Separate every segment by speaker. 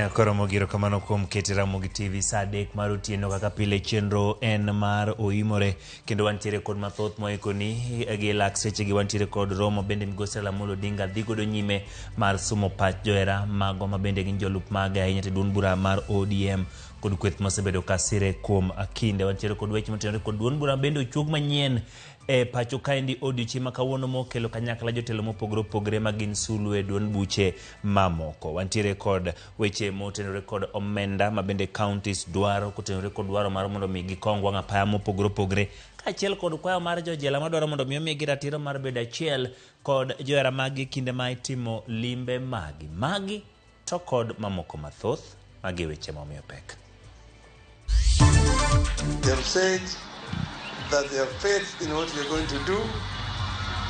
Speaker 1: Koro mogiro kamano kuom kete Ramogi TV saa 3 mar otieno kaka pile chenro en mar oimore kendo wantiere kod mathoth moikoni gi lak sechegi wantiere kod romo bende migosi Raila Amolo Odinga dhi godo nyime mar sumo pach johera mago ma bende gin jolup mage ahinya te duond bura mar ODM kod kweth mosebedo ka sire kuom kinde. Wantiere kod weche motenore kod duond bura bende ochuog manyien e pacho kaendi odiochieng' ma kawuono mokelo kanyakla jotelo mopogore opogore ma gin sulwe duond buche mamoko. Wantiere kod weche motenore kod omenda ma bende counties dwaro kotenore kod dwaro mar mondo mi gikong wang' apaya mopogore opogore kaachiel kod kwayo mar jojela madwaro mondo mi omigi ratiro mar bedo achiel kod johera maggi kinde ma itimo limbe magi. Magi to kod mamoko mathoth magi e weche momiyo pek.
Speaker 2: They have said that they have faith in what we are going to do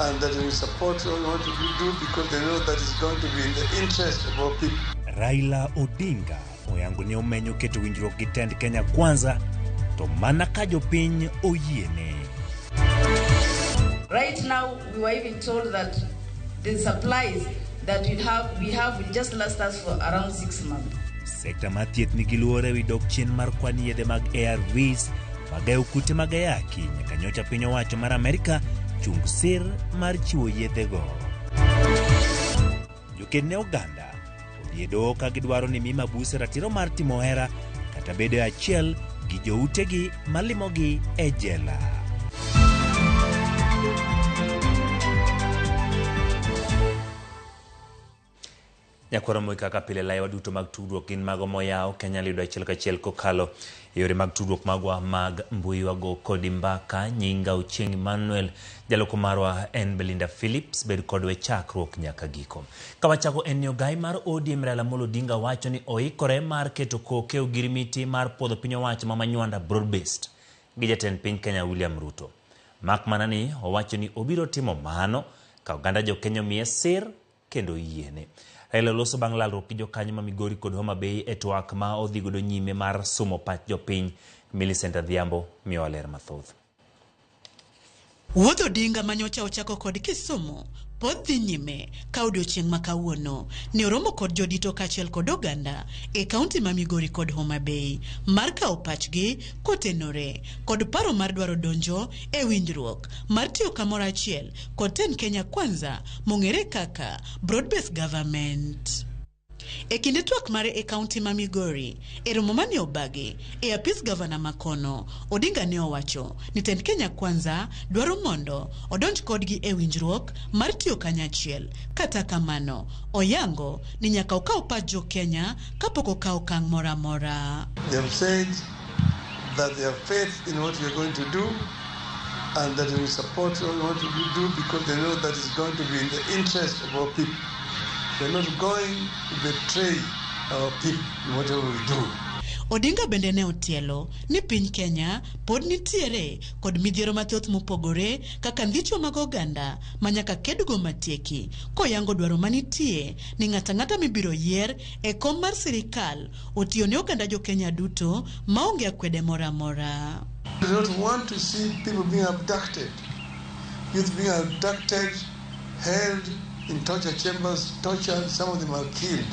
Speaker 2: and that they will support what we want to do because they know that it's going to be in the interest of our people.
Speaker 1: Raila Odinga oyango ni omenyo keto winjruok gi tend Kenya Kwanza to mana ka jopiny oyiene.
Speaker 3: Right now, we were even told that the supplies that we have will just last us for around 6 months.
Speaker 1: Sekta mar thieth nigi luoro ewi dok chien mar kwan yedhe mag ARVs magayo kute mag ayaki nyaka nyocha piny owacho mar Amerika chung sir mar chiwo yedhego. Joked ne oganda odhi e doho ka gidwaro ni mi mabuse ratiro mar timo hera kata bedo e achiel gi joutegi malimogi e jela. Nyakwaro Moi kaka pile laiwa duto mag tudruok gin mago moyaw Kenya yudo achiel kachiel kokalo e yore mag tudruok magwa mag mbui wago kodi mbaka. Nyinga Ochieng' Emmanuel, jaloko marwa en Belinda Phillips. Bed kodwa e chakruok nyaka giko. Ka wachako en ni ogai mar ODM Raila Amolo Odinga wacho ni oikore mar keto koke e ogirimiti mar puodho piny owacho ma Manywanda broad based gi jatend piny Kenya William Ruto. Mak mana ni owacho ni obiro timo mano ka oganda jo Kenya omiye sir kendo yiene. Raila oloso bang' lalruok gi jokanyo ma Migori kod Homa Bay e twak ma odhi godo nyime mar sumo pach jopiny. Millicent Adhiambo miyowa ler mathoth.
Speaker 4: Wuodh Odinga manyocha ochako kod Kisumu pod dhi nyime ka odiochieng' ma kawuono ne oromo kod jodito kaachiel kod oganda e kaunti ma Migori kod Homa Bay mar kawo pachgi kotenore kod paro mar dwaro donjo e winjruok mar tiyo kamoro achiel kod tend Kenya Kwanza mong'ere kaka Broad-Based Government. E kinde twak mare e kaunti ma Migori, e romo mane obagi e apis gavana makono, Odinga ne owacho ni tend Kenya Kwanza dwaro mondo odonj kodgi e winjruok mar tiyo kanyachiel. Kata kamano, oyango ni nyaka okaw pach jo Kenya kapok okaw okang' moro amora.
Speaker 2: They have said that they have faith in what we are going to do and that they will support what we want to do because they know that it's going to be in the interest of our people. We are not going to betray our people in whatever we do.
Speaker 4: Odinga bende ne otielo ni piny Kenya pod nitiere kod midhiero mathoth mopogore kaka ndicho mag oganda ma nyaka kedgo matieki, koyango dwaro manitie ni ng'ato ang'ata mibiro yier e kom mar sirikal otiyo ne oganda jo Kenya duto maonge akwede moro amora.
Speaker 2: We do not want to see people being abducted, youth being abducted, held in torture chambers, tortured, some of them are killed.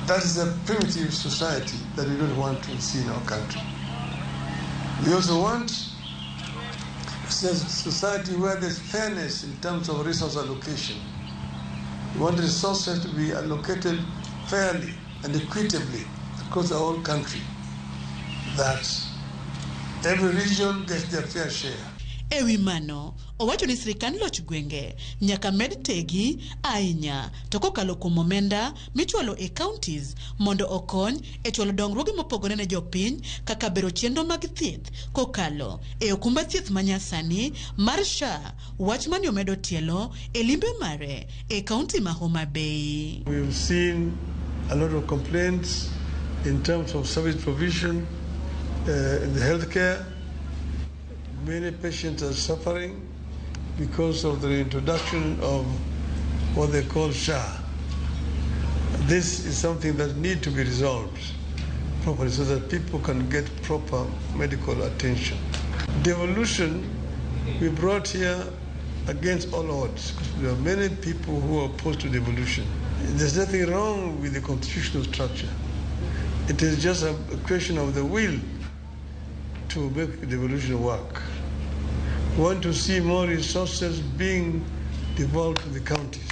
Speaker 2: That is a primitive society that we don't want to see in our country. We also want to see a society where there's fairness in terms of resource allocation. We want resources to be allocated fairly and equitably across the whole country. That every region gets their fair share.
Speaker 4: E wi mano, owacho ni sirikand loch gwenge nyaka med tegi ahinya to kokalo kuom omenda michwalo e counties mondo okony e chwalo dongruoge mopogore ne jopiny kaka bero chenro mag thieth kokalo e okumba thieth manyasani mar SHA, wach mane omedo tielo e limbe mare e kaunti ma Homa Bay.
Speaker 2: We've seen a lot of complaints in terms of service provision in the healthcare. Many patients are suffering because of the introduction of what they call SHA. This is something that needs to be resolved properly so that people can get proper medical attention. Devolution we brought here against all odds, because there are many people who are opposed to devolution. There's nothing wrong with the constitutional structure. It is just a question of the will to make devolution work. We want to see more resources being devolved to the counties.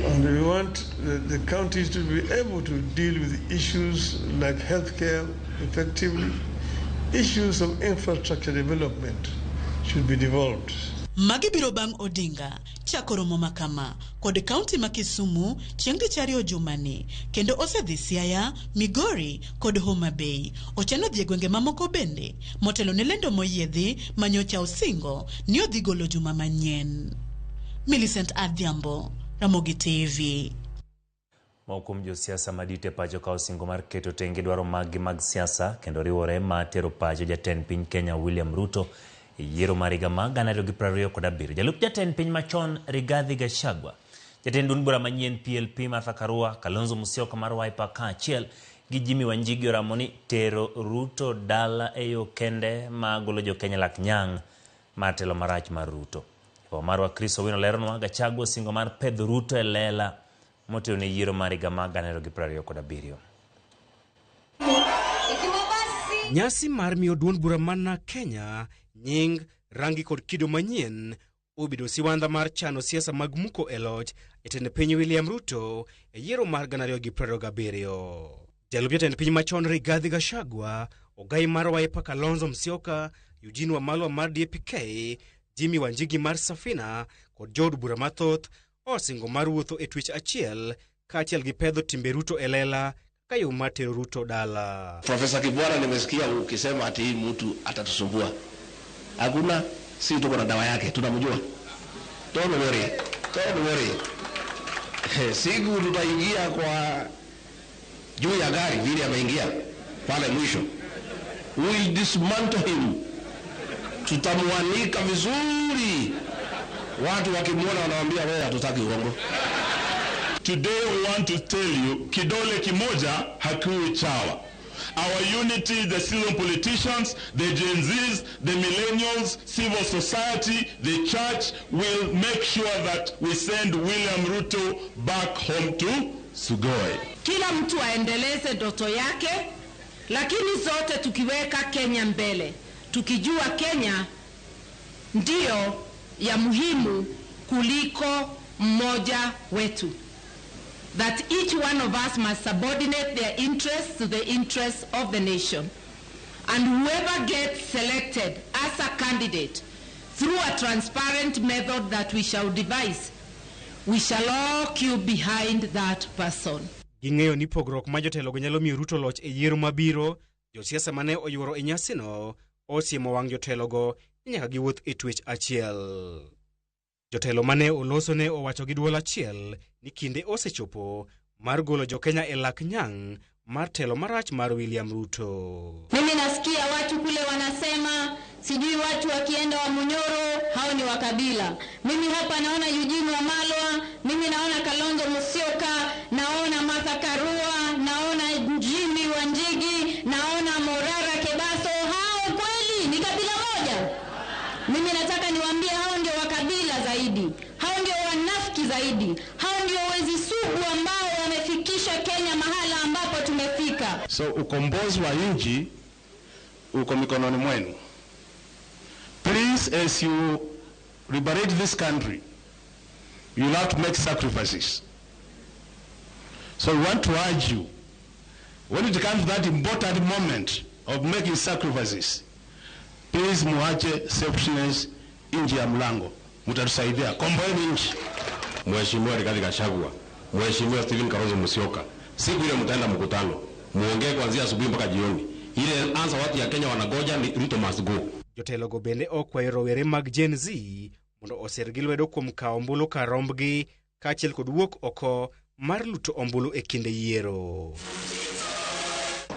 Speaker 2: And we want the counties to be able to deal with issues like healthcare effectively. Issues of infrastructure development should be devolved.
Speaker 4: Magi biro bang' Odinga chako romo makama kod kaunti ma Kisumu chieng' tich ariyo jumani kendo osedhi Siaya, Migori kod Homa Bay. Ochano dhi e gwenge mamoko bende motelo ne lendo moyiedhi manyocha osingo ni odhi golo juma manyien. Millicent Adhiambo, Ramogi TV.
Speaker 1: Moko kuom josiasa madito e pacho ka osingo mar keto tenge dwaro maggi mag siasa kendo riwore mar tero pacho jatend piny Kenya William Ruto e yiero mar higa mar 2027. Jalup jatend piny machon Rigathi Gachagua, jatend duond bura manyien PLP Martha Karua, Kalonzo Musyoka mar Wiper kaachiel gi Jimmy Wanjigi oramo ni tero Ruto dala e yo kende ma golo jokenya lak nyang' mar telo marach mar Ruto. Jakom marwa Chris Owino leronwa Gachagua osingo mar pedho Ruto e lela motelo ne yiero mar higa mar 2027.
Speaker 5: Nyasi mar miyo duond bura mana Kenya nying, rangi kod kido manyien obedo siwandha mar chano siasa mag muko e loch jatend piny William Ruto e yiero mar 2027. Jalup jatend piny machon Rigathi Gachagua, ogai mar Wiper Kalonzo Musyoka, Eugene Wamalwa mar DAP-K, Jimmy Wanjigi mar Safina kod jood bura mathoth osingo mar wuotho e twech achiel kaachiel gi pedho timbe Ruto e lela kaka yo mar tero Ruto dala.
Speaker 6: Profesa Kibwana, nimesikia ukisema ati hii mtu atatusumbua. Hakuna, si tuko na dawa yake, tunamjua. Don't worry, don't worry. Siku tutaingia kwa juu ya gari vile ameingia pale mwisho, we'll dismantle him, tutamwanika vizuri. Watu wakimwona wanawambia wewe, hatutaki uongo.
Speaker 7: Today we want to tell you, kidole kimoja hakiwi chawa. Our unity, the seasoned politicians, the Gen Zs, the millennials, civil society, the church will make sure that we send William Ruto back home to Sugoi.
Speaker 3: Kila mtu aendeleze ndoto yake, lakini zote tukiweka Kenya mbele, tukijua Kenya ndiyo ya muhimu kuliko mmoja wetu. That each one of us must subordinate their interests to the interests of the nation. And whoever gets selected as a candidate through a transparent method that we shall devise, we shall all queue behind that person.
Speaker 5: Ging'eyo ni pogruok ma jotelogo nyalo miyo Ruto loch e yiero mabiro. Josiasa mane oyuoro e nyasino osiemo wang' jotelogo ni nyaka giwuoth e twech achiel. Jotelo mane oloso ne owacho gi duol achiel ni kinde osechopo mar golo jokenya e lak nyang' mar telo marach mar William Ruto.
Speaker 8: Mimi nasikia watu kule wanasema sijui watu wakienda wa Munyoro hao ni wa kabila. Mimi hapa naona Eugene Wamalwa, mimi naona Kalonzo Musyoka, naona Martha Karua, naona Jimmy Wanjigi, naona Morara Kebaso. Hao kweli ni kabila moja? Mimi nataka niwaambie hao ndio wa kabila zaidi, hao ndio wanafiki zaidi, hao ndio wezi sugu ambao wamefikisha Kenya mahala ambapo tumefika.
Speaker 6: So ukombozi wa nchi uko mikononi mwenu. Please, as you liberate this country, you'll have to make sacrifices. So we want to urge you, when it comes to that important moment of making sacrifices, please muache selfishness nje ya mlango. Mtatusaidia. Komboeni nchi.
Speaker 9: Mheshimiwa Rigathi Gachagua, Mheshimiwa Stephen Kalonzo Musyoka, siku ile mtaenda mkutano, muongee kuanzia asubuhi mpaka jioni. Ile answer watu ya Kenya wanagoja ni Ruto must go.
Speaker 5: Jotelogo bende okwayo rowere mag Gen Z mondo oser gi lwedo kuom kawo ombulu kar rombgi kaachiel kod wuok oko mar luto ombulu e kinde yiero.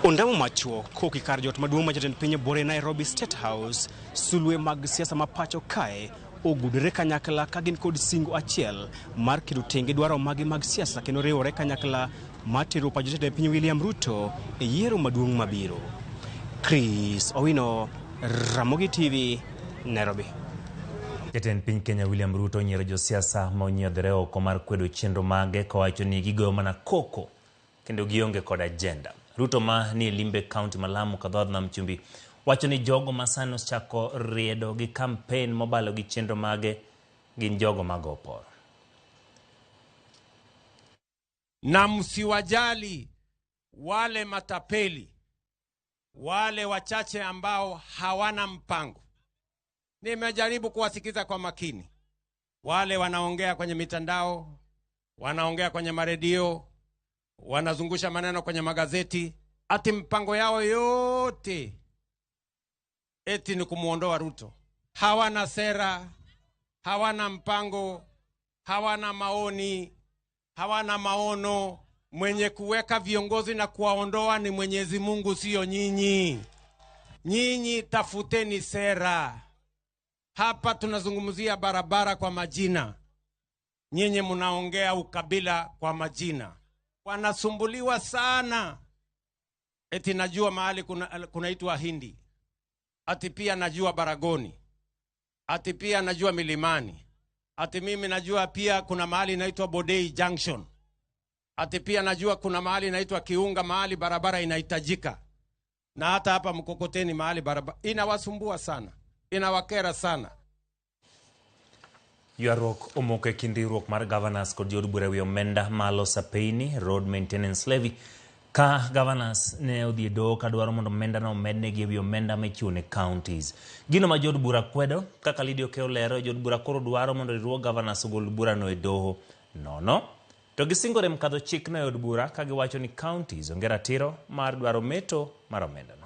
Speaker 5: Ondamo machuok koki kar jot maduong' ma jatend piny bore Nairobi State House, sulwe mag siasa ma pacho kae ogudore kanyakla ka gin kod singo achiel mar keto tenge dwaro magi mag siasa kendo riwore kanyakla mar tero pacho jatend piny William Ruto e yiero maduong' mabiro. Chris Owino, Ramogi TV, Nairobi.
Speaker 1: Jatend piny Kenya William Ruto onyiero josiasa ma onyiedhore oko mar kwedo chenro mage kowacho ni gigoyo mana koko kendo gionge kod agenda. Ruto ma ni e limbe kaunti ma Lamu ka dhoodh Nam Chumbi wacho ni jogo ma sani osechako riedo gi kampen mobalo gi chenro mage gin jogo mag oporo.
Speaker 10: Na msiwajali wale matapeli, wale wachache ambao hawana mpango. Nimejaribu kuwasikiza kwa makini, wale wanaongea kwenye mitandao, wanaongea kwenye maredio, wanazungusha maneno kwenye magazeti, ati mpango yao yote eti ni kumuondoa Ruto. Hawana sera, hawana mpango, hawana maoni, hawana maono. Mwenye kuweka viongozi na kuwaondoa ni Mwenyezi Mungu, sio nyinyi. Nyinyi tafuteni sera. Hapa tunazungumzia barabara kwa majina, nyinyi mnaongea ukabila kwa majina. Wanasumbuliwa sana, eti najua mahali kunaitwa Hindi, ati pia najua Baragoni, ati pia najua Milimani, ati mimi najua pia kuna mahali inaitwa Bodei Junction, ati pia najua kuna mahali inaitwa Kiunga, mahali barabara inahitajika, na hata hapa Mkokoteni mahali barabara inawasumbua sana, inawakera sana.
Speaker 1: Ywaruok omoko e kind riwruok mar governors kod jood bura ewi omenda ma loso apeyni Road Maintenance Levy ka governors ne odhi e doho kadwaro mondo omendano omednegi ewi omenda michiwo ne counties. Gino ma jood bura kwedo kaka Lydia Okeyo lero, jood bura koro dwaro mondo riwruog governors ogol burano e doho nono. To gisingore mkadho chikno e od bura ka giwacho ni counties onge ratiro mar dwaro meto mar omendano.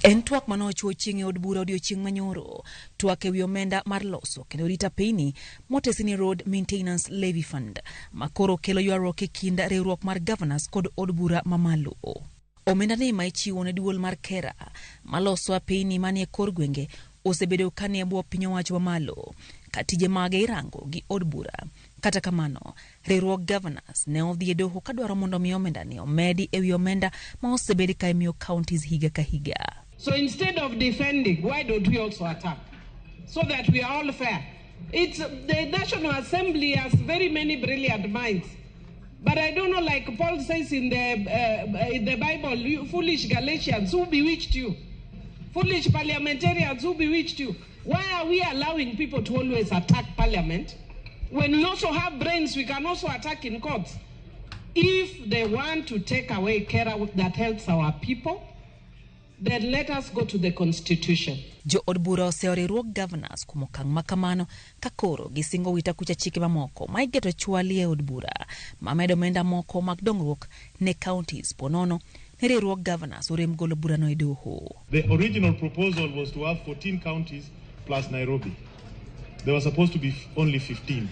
Speaker 11: En twak mane ochuo chieng' e od bura odiochieng' manyoro. Twak ewi omenda mar loso kendo rito apeyni motesi ni Road Maintenance Levy Fund ma koro kelo ywaruok e kind riwruok mar governors kod od bura mamalo. Omenda ni ma ichiwo ne duol mar KeRRA maloso apeyni manie kor gwenge osebedo ka nie bwo piny owacho mamalo ka tije mage irango gi od bura. Kata kamano, riwruog governors ne odhi e doho kadwaro mondo mi omenda ni omedi ewi omenda ma osebed ka imiyo counties higa ka higa.
Speaker 12: So instead of defending, why don't we also attack? So that we are all fair. It's the National Assembly has very many brilliant minds. But I don't know, like Paul says in the Bible, you foolish Galatians who bewitched you, foolish parliamentarians who bewitched you. Why are we allowing people to always attack parliament when we also have brains we can also attack in courts? If they want to take away KeRRA that helps our people, then let us go to the constitution.
Speaker 11: Jo od bura oseoro riwruog governors kuom okang' ma kamano ka koro gisingo wita kucha chike mamoko ma iketo chwali e od bura mamedo omenda moko mag dongruok ne counties ponono ne riwruog governors orem golo burano e doho.
Speaker 7: The original proposal was to have 14 counties plus Nairobi. There were supposed to be only 15.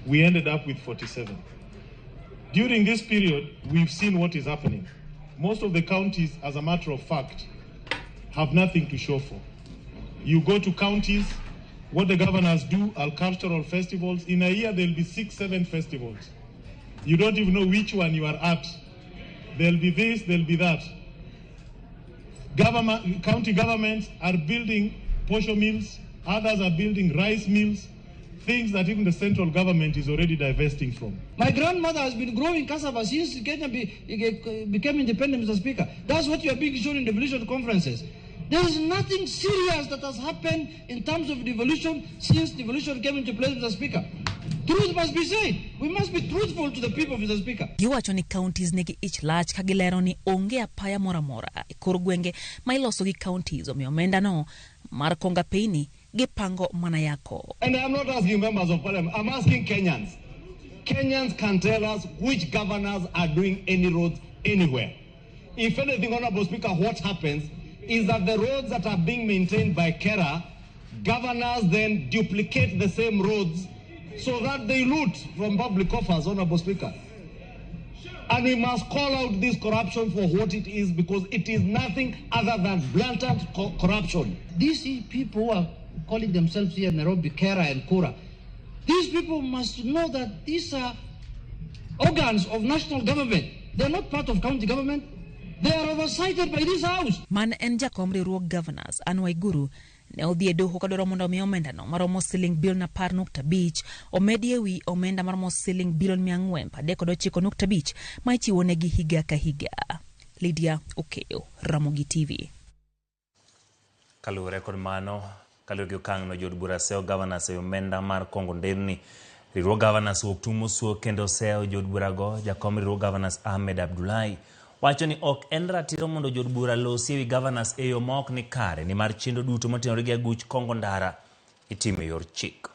Speaker 7: We ended up with 47. During this period, we've seen what is happening. Most of the counties, as a matter of fact, have nothing to show for. You go to counties, what the governors do are cultural festivals. In a year, there'll be 6, 7 festivals. You don't even know which one you are at. There'll be this, there'll be that. County governments are building posho mills, others are building rice mills, things that even the central government is already divesting from.
Speaker 13: My grandmother has been growing cassava since Kenya became independent, Mr. Speaker. That's what you are being shown in devolution conferences. There is nothing serious that has happened in terms of devolution since devolution came into place, Mr. Speaker. Truth must be said. We must be truthful to the people, Mr. Speaker.
Speaker 11: Giwacho ni counties nigi ich lach ka gilero ni onge apaya moro amora e kor gwenge ma iloso gi counties, omiyo omenda no mar konga peyni gipango mana yako.
Speaker 14: And I'm not asking members of parliament, I'm asking Kenyans. Kenyans can tell us which governors are doing any roads anywhere. If anything, Honorable Speaker, what happens is that the roads that are being maintained by KeRRA, governors then duplicate the same roads so that they loot from public coffers, Honorable Speaker. And we must call out this corruption for what it is, because it is nothing other than blatant corruption.
Speaker 13: These people who are calling themselves here in Nairobi, KeRRA and Kura, these people must know that these are organs of national government. They are not part of county government. They are oversighted by this house.
Speaker 11: Man en jakom riwruog governors Anne Waiguru Ne odhi e doho kadwaro mondo omi omendano maromo siling bilion 10.5 omedi e wi omenda maromo siling bilion 439.5 ma ichiwonegi higa ka higa. Lydia Okeyo, Ramogi TV.
Speaker 1: Kaluwore kod mano, kaluwore gi okang'no, jood bura seyo governors e omenda mar kongo nderni. Riwruog governors wuok tung' mosuo kendo seyo jood burago. Jakom riwruog governors Ahmed Abdullahi wacho ni ok en ratiro mondo jood bura losi ewi governors e yo ma ok ni kare nimar chenro duto motenore gi aguch kongo ndara itimo e yor chik.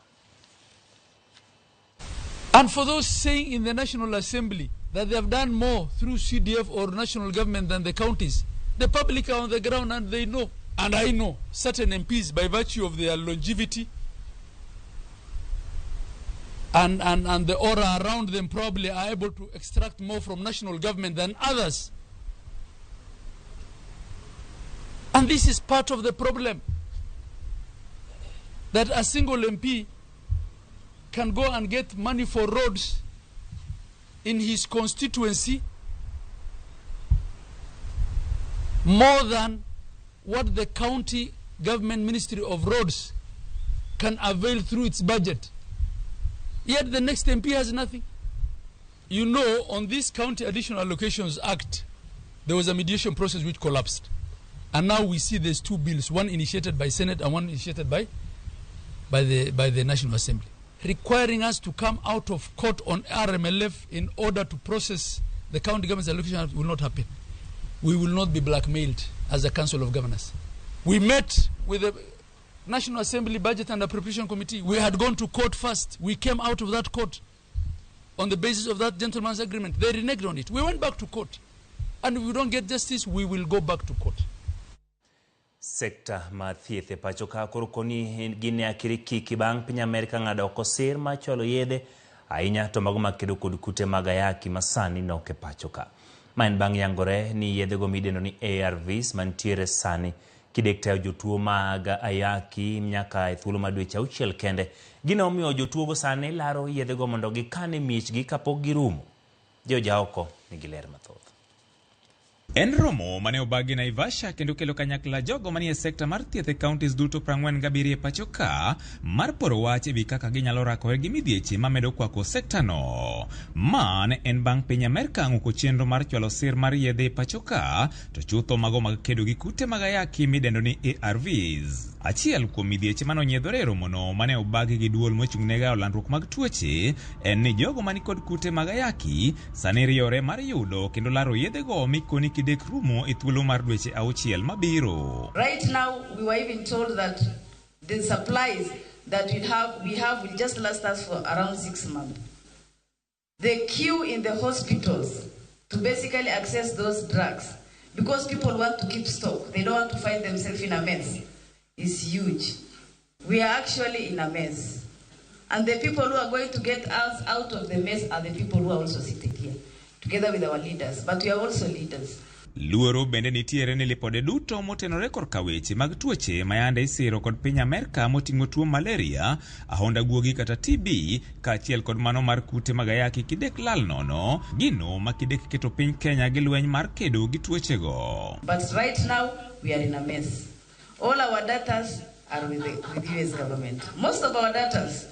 Speaker 15: And for those saying in the National Assembly that they have done more through CDF or national government than the counties, the public are on the ground and they know. And I know certain MPs, by virtue of their longevity and the aura around them, probably are able to extract more from national government than others. And this is part of the problem, that a single MP can go and get money for roads in his constituency more than what the county government ministry of roads can avail through its budget. Yet the next MP has nothing. You know, on this County Additional Allocations Act, there was a mediation process which collapsed. And now we see there's two bills, one initiated by Senate and one initiated by the National Assembly, requiring us to come out of court on RMLF in order to process the county government's allocation Act will not happen. We will not be blackmailed as a Council of Governors. We met with the National Assembly Budget and Appropriation Committee. We had gone to court first. We came out of that court on the basis of that gentleman's agreement. They reneged on it. We went back to court. And if we don't get justice, we will go back to court.
Speaker 1: Sekta mar thieth e pacho ka koro koni gin e akirikiki bang' piny Amerka ng'ado oko sir mar chwalo yedhe ahinya to mago makedo kod kute mag ayaki ma sani nok e pacho ka. Ma en bang' yangore ni yedhego midendo ni ARVs mantiere sani kidek tayo jotuo mag ayaki nyaka e thuolo mar dweche 6 kende. Gino omiyo jotuogo sani laro yedhego mondo gikan e miechgi kapok girumo. Jo jaoko nigi ler mathoth.
Speaker 16: En romo mane obagi Naivasha kendo kelo kanyakla jogo manie sekta mar thieth e counties duto 47 e pacho ka mar poro wach ewi kaka ginyalo rakore gi midhieche mamedo kwako sekta no. Ma ne en bang' piny Amerka ng'uko chenro mar chwalo sir mar yedhe e pacho ka to chutho mago mag kedo gi kute mag ayaki midendo ni ARVs. Achiel kuom midhieche manonyiedhore e romono mane obagi gi duol mochung' ne gayo landruok mag tuoche en ni jogo manikod kute mag ayaki sani riyore mar yudo kendo laro yedhego mikoni kidek rumo e thuolo mar dweche 6 mabiro.
Speaker 17: Right now we were even told that the supplies that we have will just last us for around 6 months. The queue in the hospitals to basically access those drugs, because people want to keep stock, they don't want to find themselves in a mess, is huge. We are actually in a mess. And the people who are going to get us out of the mess are the people who are also sitting here, together with our leaders. But we are also leaders.
Speaker 16: Luoro bende nitiere ni lipode duto motenore korka weche mag tuoche mayande isiro kod piny Amerka moting'o tuo malaria, ahonda guogi kata TB, kaachiel kod mano mar kute mag ayaki kidek lal nono, gino ma kidek keto piny Kenya gi lweny mar kedo gi tuochego.
Speaker 17: But right now we are in a mess. All our datas are with the US government. Most of our datas,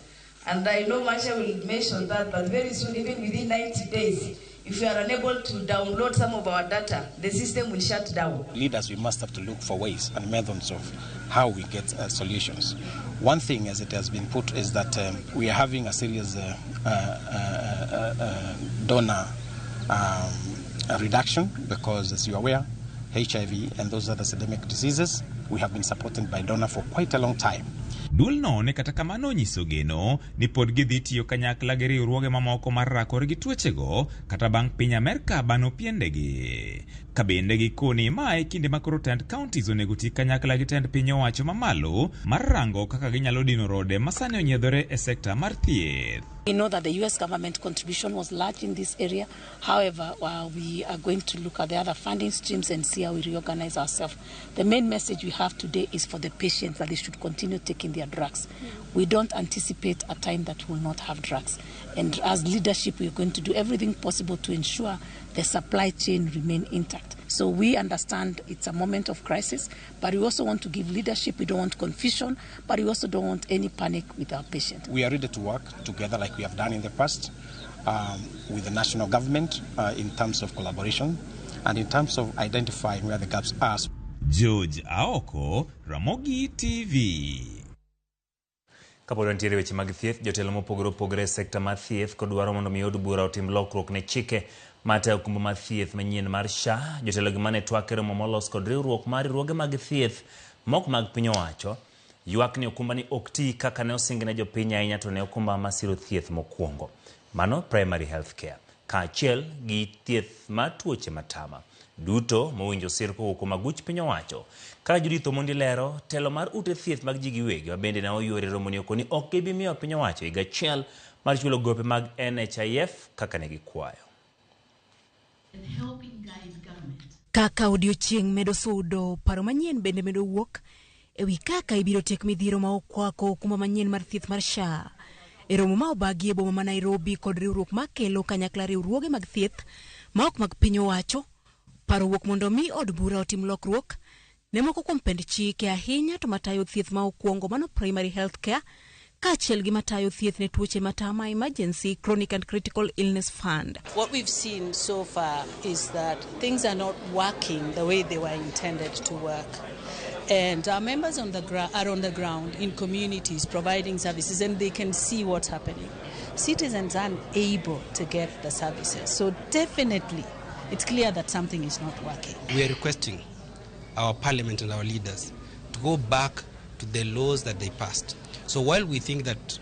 Speaker 17: and I know Masha will mention that, but very soon, even within 90 days, if we are unable to download some of our data, the system will shut down.
Speaker 18: Leaders, we must have to look for ways and methods of how we get solutions. One thing, as it has been put, is that we are having a serious donor reduction because, as you are aware, HIV and those other systemic diseases, we have been supported by donor for quite a long time.
Speaker 16: Duolno ne kata kamano onyiso geno ni pod gidhi tiyo kanyakla gi riwruoge mamoko mar rakore gi tuochego kata bang' piny Amerka bano piendegi. Ka bende gikoni ma e kinde ma koro tend counties onego ti kanyakla gi tend piny owacho mamalo mar rango kaka ginyalo dino rode ma sani onyiedhore e sekta mar thieth.
Speaker 19: We know that the US government contribution was large in this area. However, we are going to look at the other funding streams and see how we reorganize ourselves. The main message we have today is for the patients that they should continue taking their drugs. We don't anticipate a time that we will not have drugs. And as leadership, we are going to do everything possible to ensure the supply chain remain intact. So we understand it's a moment of crisis, but we also want to give leadership. We don't want confusion, but we also don't want any panic with our patients.
Speaker 18: We are ready to work together like we have done in the past with the national government in terms of collaboration and in terms of identifying where the gaps are.
Speaker 16: George Aoko, Ramogi TV.
Speaker 1: Kapod wantiere weche mag thieth, jotelo mopogore opogore e sekta mar thieth kod dwaro mondo mi od bura otim lokruok ne chike matayo okumba mar thieth manyien mar SHA. Jotelo gi mane twak e romo molos kod riwruok mar riwruoge mag thieth mok mag piny owacho ywak ni okumba ni ok ti kaka ne osing ne jopiny ahinya to ne okumba masiro thieth mokwongo, mano primary health care, kaachiel gi thieth mar tuoche matama duto mowinjo sir kowuok kuom aguch piny owacho. Kaka Judith Omondi lero, telo mar ute thieth mag ji giwegi ma bende ne oyuoro e romoni okoni ok gibi miyo piny owacho higa achiel mar chulo gope mag NHIF kaka ne gikwayo.
Speaker 20: Kaka odiochieng' medo sudo, paro manyien bende medo wuok e wi kaka ibiro tiek midhiero ma okwako okumba manyien mar thieth mar SHA. E romo ma obagi e boma ma Nairobi kod riwruok makelo kanyakla riwruoge mag thieth ma ok mag piny owacho, paro wuok mondo mi od bura otim lokruok ne moko kuom pend chike ahinya to matayo thieth ma okwongo mano primary health care kaachiel gi matayo thieth ne tuoche matama emergency chronic and critical illness fund.
Speaker 21: What we've seen so far is that things are not working the way they were intended to work. And our members are on the ground in communities providing services, and they can see what's happening. Citizens aren't able to get the services. So definitely, it's clear that something is not working.
Speaker 22: We are requesting our parliament and our leaders to go back to the laws that they passed. So while we think that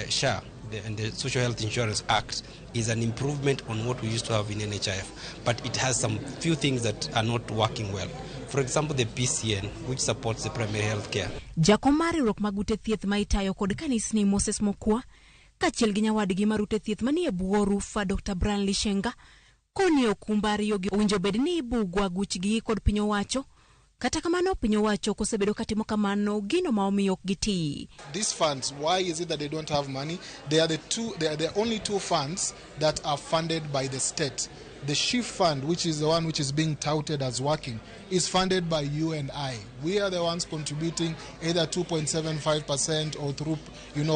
Speaker 22: SHA and the Social Health Insurance Act is an improvement on what we used to have in NHIF, but it has some few things that are not working well. For example, the PCN, which supports the primary health care.
Speaker 20: Jakom mar riwruok mag ute thieth ma itayo kod kanisni Moses Mokwa kaachiel gi nyawadgi mar ute thieth manie bwo Rufa Dr. Brian Lishenga koni okumba ariyogi owinjo bed ni ibugo aguchgi kod piny owacho. Kata kamano piny owacho ok osebedo katimo kamano, gino ma omiyo ok gitii.
Speaker 23: These funds, why is it that they don't have money? They are the only two funds that are funded by the state. The SHIF fund, which is the one which is being touted as working, is funded by you and I. We are the ones contributing either 2.75% or through,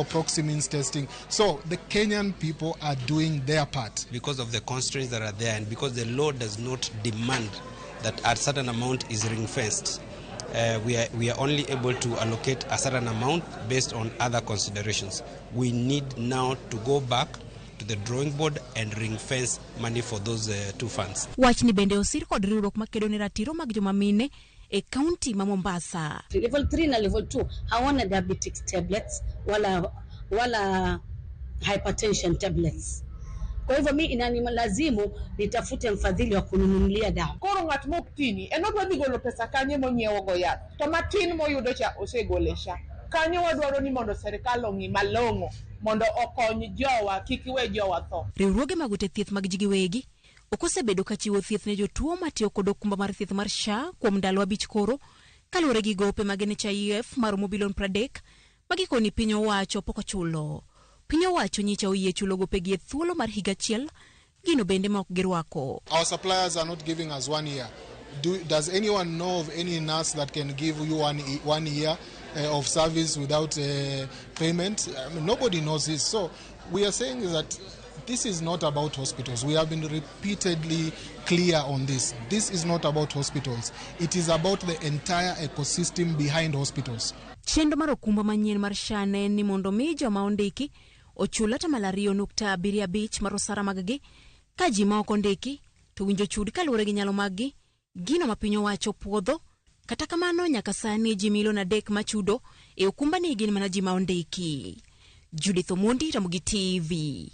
Speaker 23: proxy means testing. So the Kenyan people are doing their part.
Speaker 22: Because of the constraints that are there and because the law does not demand that a certain amount is ring-fenced, we are only able to allocate a certain amount based on other considerations. We need now to go back to the drawing board and ring-fence money for those two funds.
Speaker 20: Wachni bende osir kod riwruok makedo ne ratiro mag joma mine e kaunti ma Mombasa.
Speaker 24: Level 3 na level 2 hawana diabetic tablets wala hypertension tablets. Kwa hivyo mi inanilazimu nitafute mfadhili wa kununulia dawa.
Speaker 12: Koro ng'at mok tini en odwa dhi golo pesa kanye monyiewo go yath to matin moyudo cha osegole SHA. Kanyo wadwaro ni mondo serikal ong'i malong'o mondo okony jowa kik iwe jowa tho.
Speaker 20: Riwruoge mag ute thieth mag ji giwegi ok osebedo ka chiwo thieth ne jotuo matiyo kod okumba mar thieth mar SHA kuom ndalo 5 koro kaluwore gi gope mag NHIF maromo bilion 30 ma gikoni piny owacho pok ochulo. Piny owacho nyicha oyie chulo gopegi e thuolo mar higa achiel, gino bende ma ok girwako.
Speaker 23: Our suppliers are not giving us 1 year. Does anyone know of any nurse that can give you one year of service without payment? I mean, nobody knows this. So we are saying that this is not about hospitals. We have been repeatedly clear on this. This is not about hospitals. It is about the entire ecosystem behind hospitals.
Speaker 20: Chenro mar okumba manyien mar SHA ne en ni mondo mi joma ondiki ochul 2.75% mar osara mag-gi, ka ji ma ok ondiki to winjo chud kaluwore gi nyalo mag-gi, gino ma piny owacho puodho. Kata kamano nyaka sani ji milion 3 machudo e okumba ni gin mana ji ma ondiki. Judith Omondi, Ramogi TV.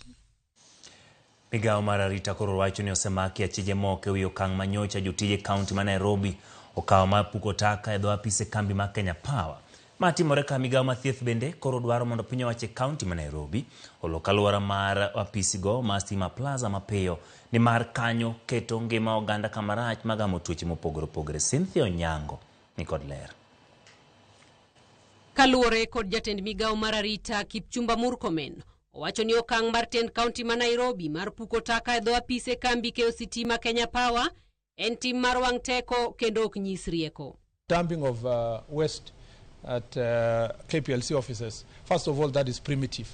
Speaker 1: Migawo mar arita koro wacho ni osemaki achije moko ewi okang' manyocha jotije kaunti ma Nairobi okawo mar puko taka e dho apise kambi mar Kenya Power. Ma timore ka migawo mar thieth bende koro dwaro mondo piny owacho e kaunti ma Nairobi olok alwora mar apisigo mar Stima Plaza mapiyo nimar kanyo keto ngima oganda kamarach magamo tuoche mopogore opogore. Cynthia Onyango ni kod ler.
Speaker 25: Kaluwore kod jatend migawo mar arita Kipchumba Murkomen, owacho ni okang' mar tend kaunti ma Nairobi mar puko taka e dho apise kambi keyo sitima Kenya Power en tim mar wang' teko kendo ok nyis rieko.
Speaker 2: Dumping of waste at KPLC offices, first of all, that is primitive.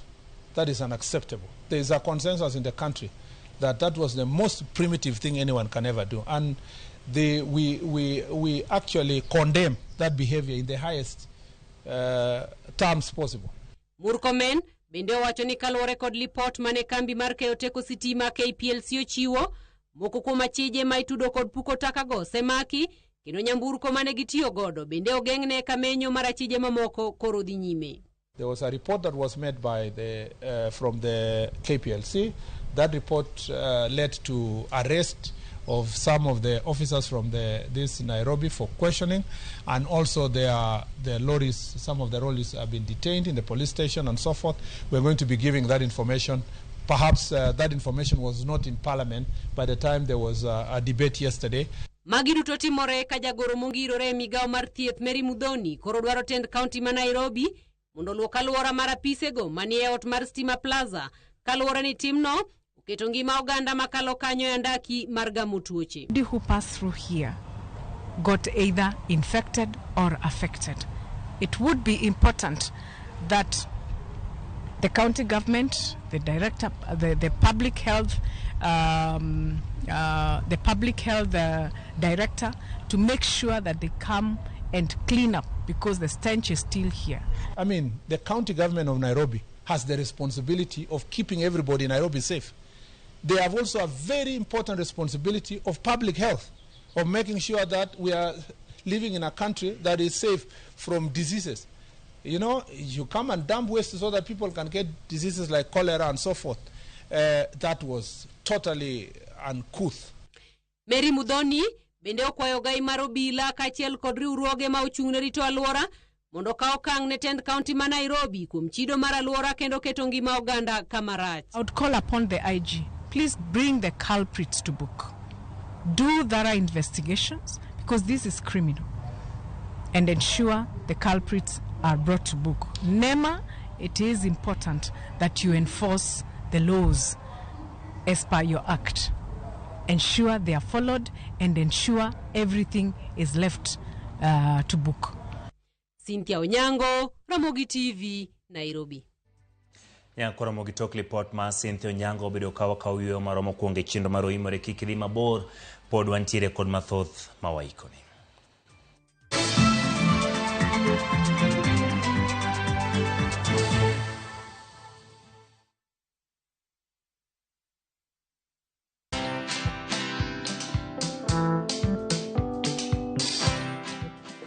Speaker 2: That is unacceptable. There is a consensus in the country that that was the most primitive thing anyone can ever do. And we actually condemn that behavior in the highest terms possible.
Speaker 25: Murkomen bende owacho ni kaluwore kod lipot mane kambi mar keyo teko sitima KPLC ochiwo, moko kuom achije ma itudo kod puko takago osemaki kendo nyamburko mane gitiyo godo bende ogeng'ne ka menyo mar achije mamoko koro dhi nyime.
Speaker 2: There was a report that was made by the from the KPLC. That report led to arrest of some of the officers from this Nairobi for questioning, and also the lorries, some of the lorries have been detained in the police station and so forth. We're going to be giving that information. Perhaps that information was not in Parliament by the time there was a debate yesterday.
Speaker 25: Magi duto timore ka jagoro mongirore e migawo mar thieth Mary Muthoni koro dwaro tend kaunti ma Nairobi mondo oluok alwora mar apisego manie ot mar Stima Plaza kaluwore ni timno oketo ngima oganda makalo kanyo e andaki mar gamo tuoche.
Speaker 12: Who pass through here got either infected or affected. It would be important that the county government, the director, the public health, the public health director, to make sure that they come and clean up, because the stench is still here.
Speaker 2: I mean, the county government of Nairobi has the responsibility of keeping everybody in Nairobi safe. They have also a very important responsibility of public health, of making sure that we are living in a country that is safe from diseases. You know, you come and dump waste so that people can get diseases like cholera and so forth. That was totally uncouth.
Speaker 25: Mary Muthoni bende okwayo gai mar obila kaachiel kod riwruoge ma ochung' ne rito alwora mondo okaw okang' ne tend kaunti ma Nairobi kuom chido mar alwora kendo keto ngima oganda kama rach.
Speaker 12: I would call upon the IG, please bring the culprits to book. Do thorough investigations, because this is criminal, and ensure the culprits are brought to book. NEMA, it is important that you enforce the laws as per your act. Ensure they are followed and ensure everything is left to book.
Speaker 25: Cynthia Onyango, Ramogi TV, Nairobi.
Speaker 1: Nyakoro Ramogi tok lipot ma Cynthia Onyango obedo kawa kaw yueyo maromo kuonge chenro mar Oimore kik idhi mabor, pod wantiere kod mathoth ma waikoni.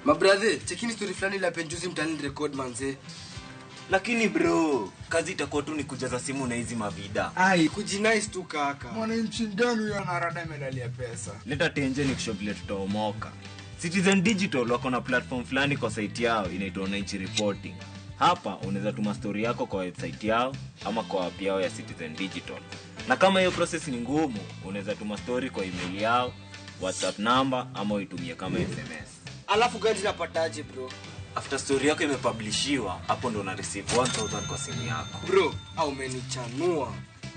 Speaker 3: Mabrother, chekini story fulani la penjuzi mtani record manze.
Speaker 4: Lakini bro, kazi itakuwa tu ni kujaza simu na hizi mavida.
Speaker 3: Ai, kujinice tu kaka.
Speaker 6: Mwananchi gani huyo anarada medali ya pesa?
Speaker 4: Leta tenje ni kusho vile tutaomoka. Citizen Digital wako na platform fulani kwa site yao inaitwa Wananchi Reporting. Hapa unaweza tuma story yako kwa website yao ama kwa app yao ya Citizen Digital. Na kama hiyo process ni ngumu, unaweza tuma story kwa email yao, WhatsApp number ama uitumie kama SMS.
Speaker 3: Alafu gani napataje bro?
Speaker 4: After story yako imepublishiwa, hapo ndo una receive 1000 kwa simu yako.
Speaker 3: Bro, au umenichanua.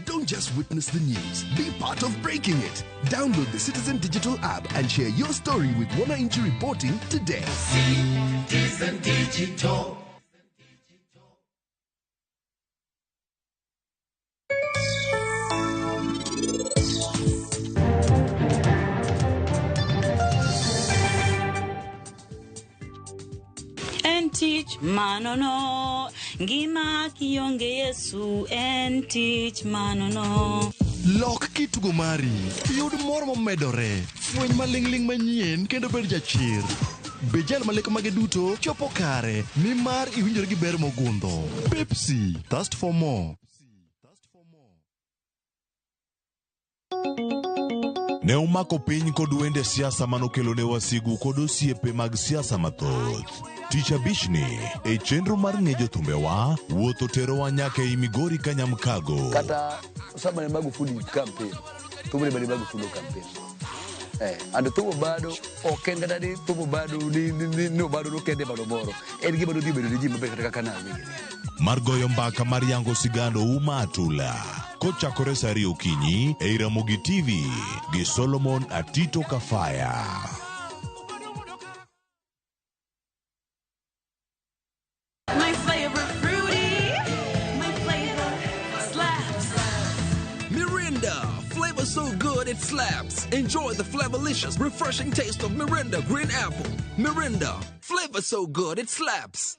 Speaker 8: Don't just witness the news, be part of breaking it. Download the Citizen Digital app and share your story with Wananchi Reporting today.
Speaker 26: Citizen Digital.
Speaker 27: Teach manono ngima kionge Yesu en tich manono.
Speaker 8: Lok kitugo mari, yud mor momedore, fweny maling'ling' manyien kendo bed jachir. Be jal maleko mage duto chopo kare nimar iwinjori gi ber mogundho. Pepsi, thirst for more.
Speaker 28: Ne omako piny kod wende siasa manokelo ne wasigu kod osiepe mag siasa mathoth. Tich abichni e chenro mar ng'e jothumbewa, wuoth oterowa nyaka ei Migori Kanyamkago.
Speaker 29: Kata sama ne Magufuli campaign, thumbe bende Magufuli campaign. And thumbo bado ok en kata ni thumbo bado ni obado nokende bado moro. En gima dodhi bedo ni ji maber kata kaka nawinjo.
Speaker 28: Mar goyo mbaka mar yango sigand Ouma Atula Kochakore sa 2 okinyi ei Ramogi TV gi Solomon Atito Kafaya.
Speaker 5: My flavor fruity, my flavor slaps.
Speaker 7: Mirinda, flavor so good it slaps. Enjoy the flavorlicious, refreshing taste of Mirinda Green Apple. Mirinda, flavor so good it slaps.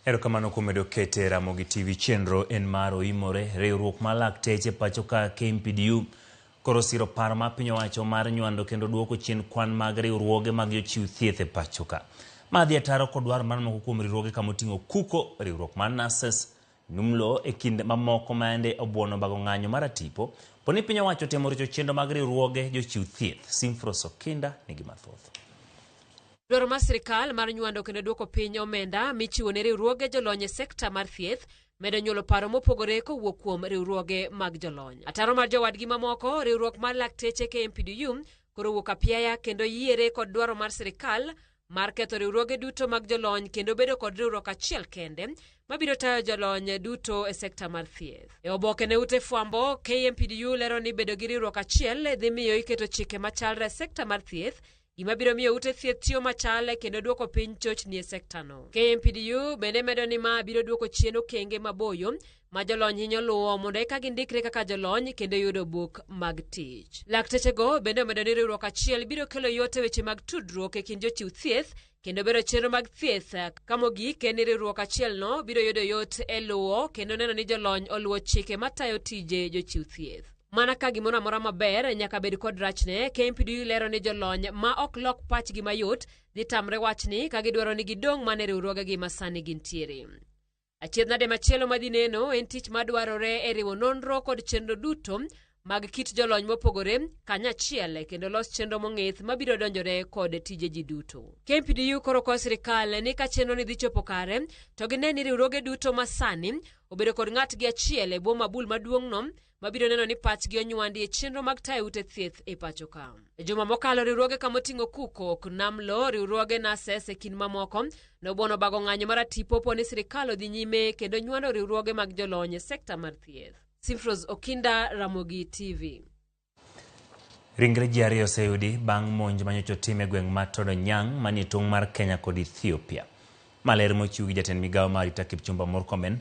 Speaker 1: Erokamano kuom medo kete Ramogi TV chenro en mar oimore. Riwruok mar lakteche pacho ka KMPDU koro siro paro ma piny owacho mar nywando kendo duoko chien kwan mag riwruoge mag jochiw thieth e pacho ka. Ma dhi ataro kod dwaro mar moko kuom riwruoge kamoting'o KUKO, riwruok mar Nurses, Numlo e kind mamoko ma yande obuono bago ng'anyo mar atipo. Poni piny owacho temo richo chenro mag riwruoge jochiw thieth. Simfros Okinda nigi mathoth.
Speaker 25: Dwaro mar sirikal mar nywando kendo duoko piny omenda michiwo ne riwruoge jolony e sekta mar thieth medo nyuolo paro mopogore kowuok kuom riwruoge mag jolony. Ataro mar jowadgi mamoko, riwruok mar lakteche KMPDU koro wuok apiaya kendo yiere kod dwaro mar sirikal mar ketho riwruoge duto mag jolony kendo bedo kod riwruok achiel kende mabiro tayo jolony duto e sekta mar thieth. E oboke ne ute fwambo, KMPDU lero ni bedo gi riwruok achiel dhi miyo iketo chike machalre e sekta mar thieth, gima biro miyo ute thieth tiyo machal kendo duoko piny chochni e sektano. KMPDU bende medo ni ma biro duoko chien okenge maboyo ma jolony hinyo luwo mondo eka gindikre kaka jolony kendo yudo buk mag tich. Laktechego bende omedo ni riwruok achiel biro kelo yot e weche mag tudruok e kind jochiw thieth kendo bero chenro mag thieth ka mogik en ni riwruok achielno biro yudo yot e luwo kendo neno ni jolony oluwo chike matayo tije jochiw thieth. Mana ka gimoro amora maber nyaka bed kod rachne, KMPDU lero ni jolony ma ok lok pachgi mayot dhi tamre wachni ka gidwaro ni gidong' mana e riwruogegi ma sani gintiere. Achiedh nade machielo madhi neno en tich madwarore e riwo nonro kod chenro duto mag kit jolony mopogore kanyachiel kendo los chenro mong'ith mabiro donjore kod tije ji duto. KMPDU koro kwayo sirikal ni ka chenro ni dhi chopo kare to gine ni riwruoge duto ma sani obedo kod ng'atgi achiel e bwo mabul maduong'no mabiro neno ni pachgi onywandi e chenro mag tayo ute thieth e pacho ka. E juma mokalo riwruoge kamoting'o KUKO, KNAMLO, riwruoge Nurses e kind mamoko nobuono bago ng'anyo mar atipo po ni sirikal odhi nyime kendo nywando riwruoge mag jolony e sekta mar thieth. Simfros Okinda, Ramogi TV.
Speaker 1: Ringre ji ariyo oseyudi bang' monj manyocha otim e gweng' mar Todonyang' manie tong' mar Kenya kod Ethiopia. Maler mochiw gi jatend migawo mar arita Kipchumba Murkomen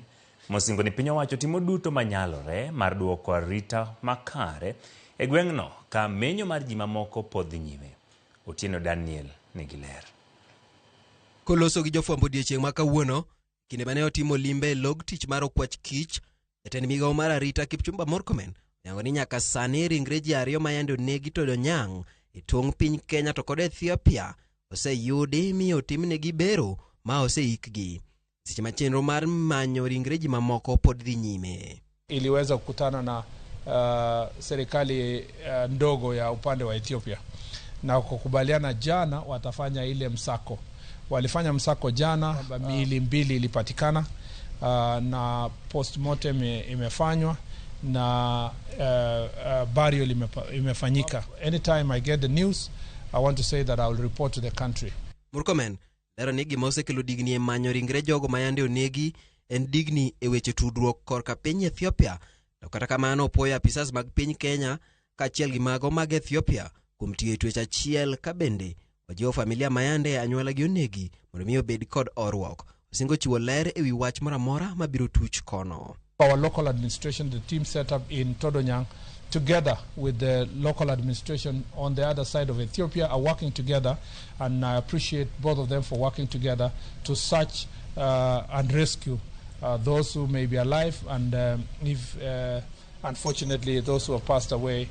Speaker 1: mosingo ni piny owacho timo duto manyalore mar duoko arita makare e gweng'no ka menyo mar ji mamoko pod dhi nyime. Otieno Daniel nigi ler.
Speaker 9: Koloso gi jofwambo odiechieng' ma kawuono, kinde mane otimo limbe e log tich mar okwach kich, jatend migawo mar arita Kipchumba Murkomen oyango ni nyaka sani ringre ji ariyo ma yande onegi Todonyang' e tong' piny Kenya to kod Ethiopia oseyudi mi otimnegi bero ma oseikgi. Seche ma chenro mar manyo ringre ji mamoko pod dhi nyime.
Speaker 2: Iliweza kukutana na serikali ndogo ya upande wa Ethiopia na kukubaliana jana watafanya ile msako. Walifanya msako jana, miili mbili ilipatikana na postmortem imefanywa na burial imefanyika. Anytime I get the news, I want to say that I will report to the country.
Speaker 9: Murkomen lero ni gima osekelo digni e manyo ringre jogo ma yande onegi en digni e weche tudruok korka piny Ethiopia. To kata kamano opuoyo apisas mag piny Kenya kaachiel gi mago mag Ethiopia kuom tiyo e twech achiel ka bende ojiwo familia ma yande anyuolagi onegi mondo mi obed kod horuok. Osingo chiwo ler ewi wach moro amora mabiro tuch kono.
Speaker 2: Our local administration, the team set up in Todonyang, together with the local administration on the other side of Ethiopia, are working together, and I appreciate both of them for working together to search and rescue those who may be alive, and if unfortunately those who have passed away,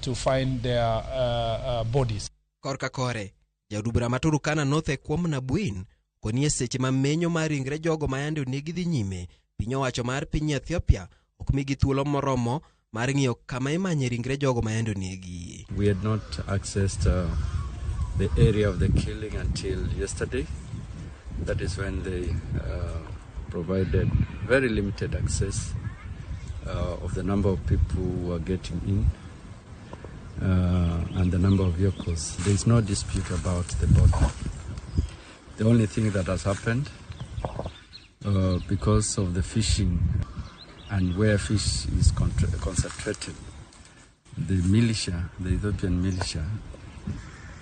Speaker 2: to find their bodies.
Speaker 9: Korka kore, jaod bura ma Turkana North e kuom Nabuin koni e seche ma menyo mar ringre jogo ma yande onegi dhi nyime, piny owacho mar piny Ethiopia ok migi thuolo moromo mar ng'iyo kama imanye ringre jogo ma yande onegi.
Speaker 10: We had not accessed the area of the killing until yesterday. That is when they provided very limited access of the number of people who were getting in. and the number of vehicles. There is no dispute about the border. The only thing that has happened because of the fishing and where fish is concentrated, the militia, the Ethiopian militia,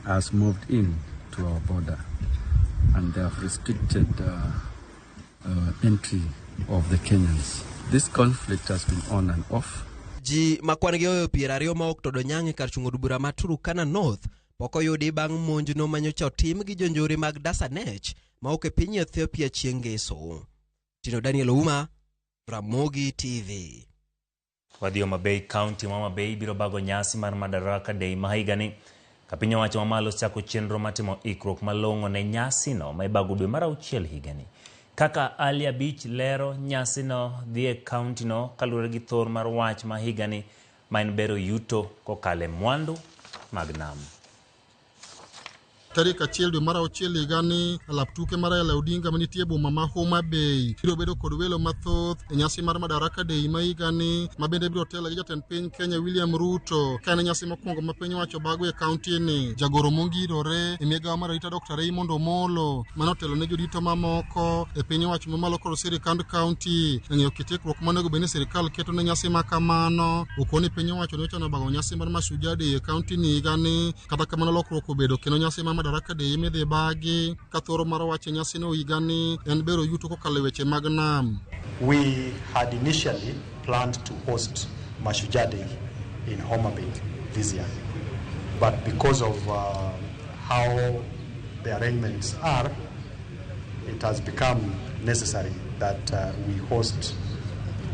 Speaker 10: has moved in to our border and they have restricted entry of the Kenyans. This conflict has been on and off.
Speaker 9: Ji ma kwan gi oyo 20 ma ok todo nyang' e kar chung' od bura ma Turkana North pok oyudi bang' monjno manyocha otim gi jonjore mag Dasanech ma ok e piny Ethiopia chieng' ngeso. Tino Daniel Ouma, Ramogi TV.
Speaker 1: Wadhi Homa Bay County ma Homa Bay biro bago nyasi mar Madaraka Day ma higani. Ka piny owacho mamalo osechako chenro mar timo ikruok malong'o ne nyasino ma ibago dwe mar auchiel higani. Kaka Ali Abich lero nyasino dhi e county no kaluwore gi thor mar wach ma higani ma en bero yuto kokalo e mwandu mag nam.
Speaker 23: Tarik 1 dwe mar auchiel higani, alap tuke mar Raila Odinga manitie e boma ma Homa Bay biro bedo kod welo mathoth e nyasi mar Madaraka Day ma higani, ma bende biro telo gi jatend piny Kenya William Ruto, ka en nyasi mokwongo ma piny owacho bago e kaunti ni. Jagoro mongirore e migawo mar arita Dr. Raymond Omolo mane otelo ne jodito mamoko e piny owacho mamalo kod sirikand kaunti e ng'iyo kit ikruok monego bed ni sirikal keto ne nyasi ma kamano. Okoni piny owacho ne ochano bago nyasi mar Mashujaa Day e kaunti ni higani, kata kamano lokruok obedo kendo nyasi mar Madaraka Day midhi bagi ka thoro mar wach e nyasino higani en bero yuto kokalo e weche mag nam.
Speaker 11: We had initially planned to host Mashujaa Day in Homa Bay this year, but because of how the arrangements are, it has become necessary that we host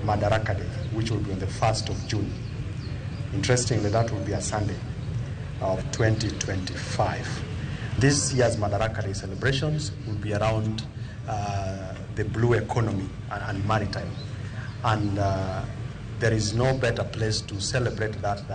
Speaker 11: Madaraka Day, which will be on the 1st of June. Interestingly, that will be a Sunday of 2025. This year's Madaraka Day celebrations will be around the blue economy and maritime. And there is no better place to celebrate that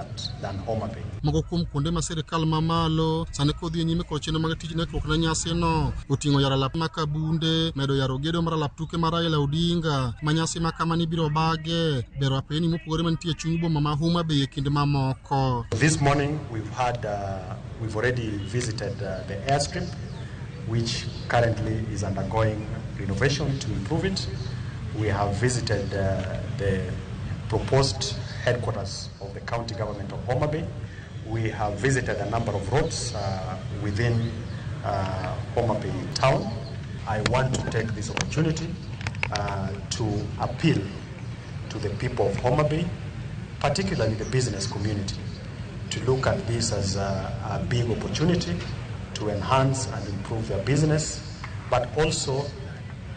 Speaker 11: than Homa Bay.
Speaker 23: Moko kuom kuonde ma sirikal mamalo sani kodhi nyime kod chenro mag tij nekruok ne nyasino oting'o yaro alap ma Kabunde, medo yaro gedo mar alap tuke mar Raila Odinga ma nyasi ma kamani biro bage, bero apeni mopogore mantie e chuny boma ma Homa Bay e kind mamoko.
Speaker 11: This morning we've already visited the airstrip, which currently is undergoing renovation to improve it. We have visited the proposed headquarters of the county government of Homa Bay. We have visited a number of roads within Homa Bay town. I want to take this opportunity to appeal to the people of Homa Bay, particularly the business community, to look at this as a big opportunity to enhance and improve their business, but also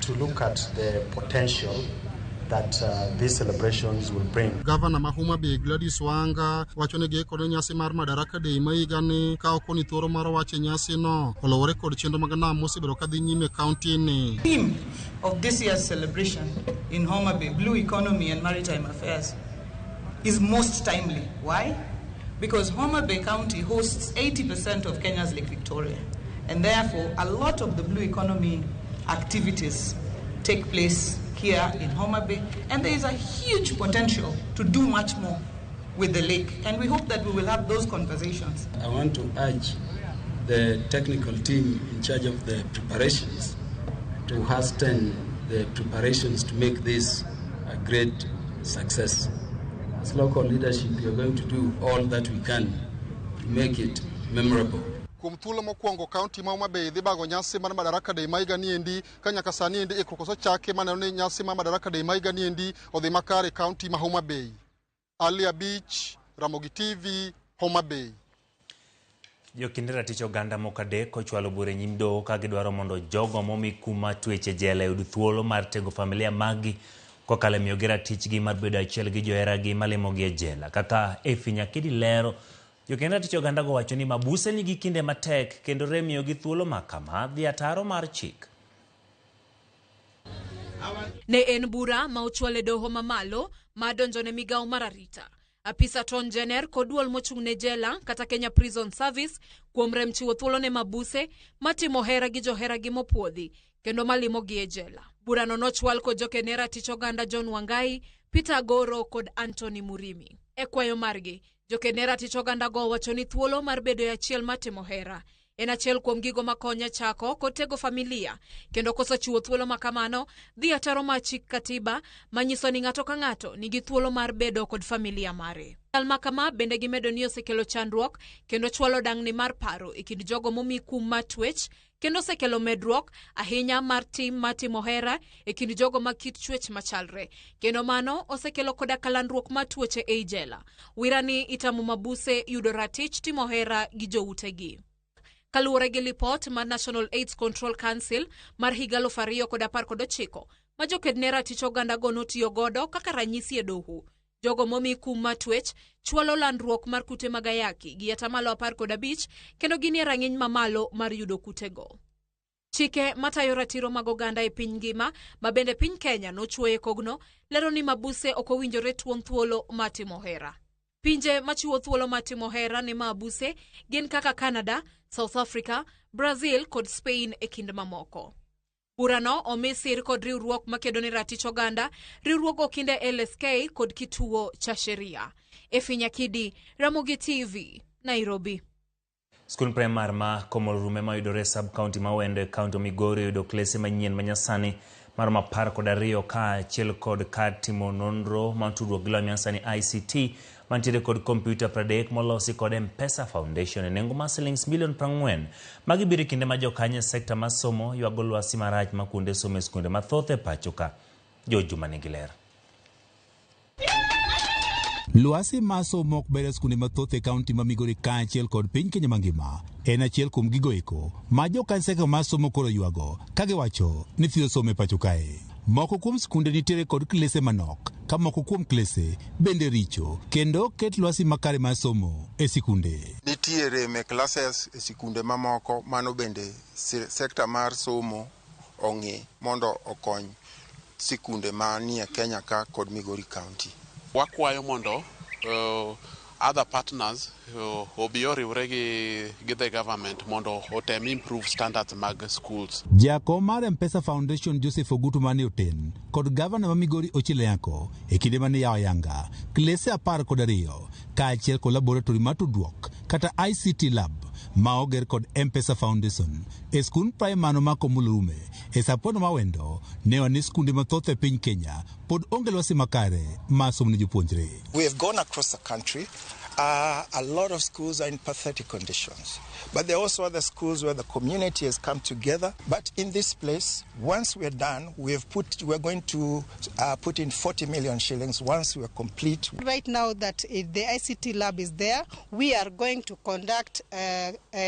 Speaker 11: to look at the potential that these celebrations will bring.
Speaker 23: Governor ma Homa Bay Gladys Wanga wacho ni giikore nyasi mar Madaraka Day ma higani ka ok ni thuolo mar wacho nyasi no oluwore kod chenro mag nam mosebedo kadhi nyime e kaunti ni.
Speaker 13: Theme of this year's celebration in Homa Bay, Blue Economy and Maritime Affairs, is most timely. Why? Because Homa Bay County hosts 80% of Kenya's Lake Victoria, and therefore a lot of the blue economy activities take place here in Homa Bay, and there is a huge potential to do much more with the lake, and we hope that we will have those conversations.
Speaker 10: I want to urge the technical team in charge of the preparations to hasten the preparations to make this a great success. As local leadership, we are going to do all that we can to make it memorable.
Speaker 23: Kuom thuolo mokwongo kaunti ma Homa Bay dhi bago nyasi mar Madaraka Day ma higani endi ka nyaka sani endi ikruok osechaki maneno ni nyasi mar Madaraka Day ma higani endi odhi makare e kaunti ma Homa Bay. Ali Abich, Ramogi TV, Homa Bay.
Speaker 1: Jokinde ratich oganda moko adek ochwalo bura e nyim doho ka gidwaro mondo jogo momi kum mar twech e jela oyud thuolo mar tego familia maggi kokalo e miyogi ratichgi mar bedo achiel gi joheragi malimogi e jela. Kaka Effie Nyakidi lero, jokende ratich oganda go wacho ni mabuse nigi kinde matek kendo rem miyogi thuolo ma kama dhi ataro mar chik.
Speaker 14: Ne en bura ma ochwal e doho mamalo ma donjone migawo mar arita. Apisa Ton Jenner kod duol mochung' ne jela kata Kenya Prison Service kuom rem chiwo thuolo ne mabuse matimo hera gi joheragi mopuodhi kendo malimogi e jela. Burano nochwal kod jokene ratich oganda John Wangai, Peter Agoro kod Anthony Murimi. E kwayo margi, Joked ne ratich oganda go owacho ni thuolo mar bedo e achiel mar timo hera en achiel kuom gigo makonyo e chako kod tego familia kendo koso chiwo thuolo ma kamano dhi ataro mar chik katiba manyiso ni ng'ato ka ng'ato nigi thuolo mar bedo kod familia mare. Chal ma kama bende gimedo ni osekelo chandruok kendo chwalo dang'ni mar paro e kind jogo momi kum mar twech kendo osekelo medruok ahinya mar tim mar timo hera e kind jogo ma kit chwech machalre kendo mano osekelo koda kalandruok mar tuoche ei jela. Wirani itamo mabuse yudo ratich timo hera gi joutegi. Kaluwore gi lipot mar National AIDS Control Council mar higa 2019 ma joked ne ratich oganda go notiyo godo kaka ranyisi e doho, jogo momi kum mar twech chwalo landruok mar kute mag ayaki gi 15% kendo ginie rang'iny mamalo mar yudo kutego. Chike matayo ratiro mag oganda e piny ngima ma bende piny Kenya nochwoye kogno lero ni mabuse ok owinjore tuon thuolo mar timo hera. Pinje machiwo thuolo mar timo hera ne mabuse gin kaka Canada, South Africa, Brazil kod Spain e kind mamoko. Burano omi sir kod riwruok makedo ne ratich oganda, riwruog okinde LSK kod kituo cha sheria. Efi Nyakidi, Ramogi TV, Nairobi.
Speaker 1: Skul primar ma Komolorume mayudore e sub-county ma Awendo e kaunti ma Migori oyudo klese manyien manyasani maromo 12 kaachiel kod kar timo nonro mar tudruok gi lony manyasani ICT mantiere kod kompyuta 30 molosi kod M-Pesa Foundation e nengo mar silings milion 40. Magi biro e kinde ma jokanyo e sekta mar somo ywago lwasi marach ma kuonde somo e skunde mathoth e pacho ka. George Juma nigi ler.
Speaker 15: Lwasi mar somo ok ber e skunde mathoth e kaunti ma Migori kaachiel kod piny Kenya mangima en achiel kuom gigo eko ma jokanyo mar somo koro ywago ka giwacho ni thiro somo e pacho kae. Moko kuom skunde nitiere kod klese manok ka moko kuom klese bende richo kendo ok ket lwasi makare mar somo e sikunde.
Speaker 16: Nitiere me classes e sikunde mamoko mano bende sekta mar somo ong'i mondo okony sikunde manie Kenya ka kod Migori County.
Speaker 17: Wakwayo mondo other partners obi oriwre gi the government mondo otem improve standards mag schools.
Speaker 15: Jakom mar M-Pesa Foundation Joseph Ogutu mane oten kod gavana ma Migori Ochilo Ayacko e kinde mane yawo ayanga klese 12 kaachiel kod laboratory mar tudruok kata ICT lab ma oger kod M-Pesa Foundation e skund primar ma Komolorume e Sapono ma Awendo ne wane skunde mathoth e piny Kenya pod onge lwasi makare mar somo ne jopuonjre.
Speaker 18: We have gone across the country. A lot of schools are in pathetic conditions. But there are also other schools where the community has come together. But in this place, once we are done, we are going to put in 40 million shillings once we are complete.
Speaker 19: Right now that the ICT lab is there, we are going to conduct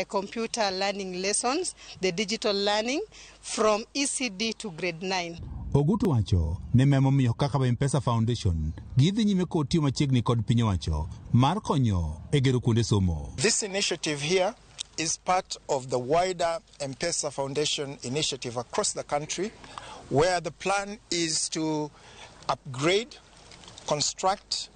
Speaker 19: computer learning lessons, the digital learning, from ECD to grade 9.
Speaker 15: Ogutu wacho ne memo miyo kaka M-Pesa Foundation gidhi nyime kod tiyo machiegni kod piny owacho mar konyo e gero kuonde somo.
Speaker 18: This initiative here is part of the wider M-Pesa Foundation initiative across the country, where the plan is to upgrade, construct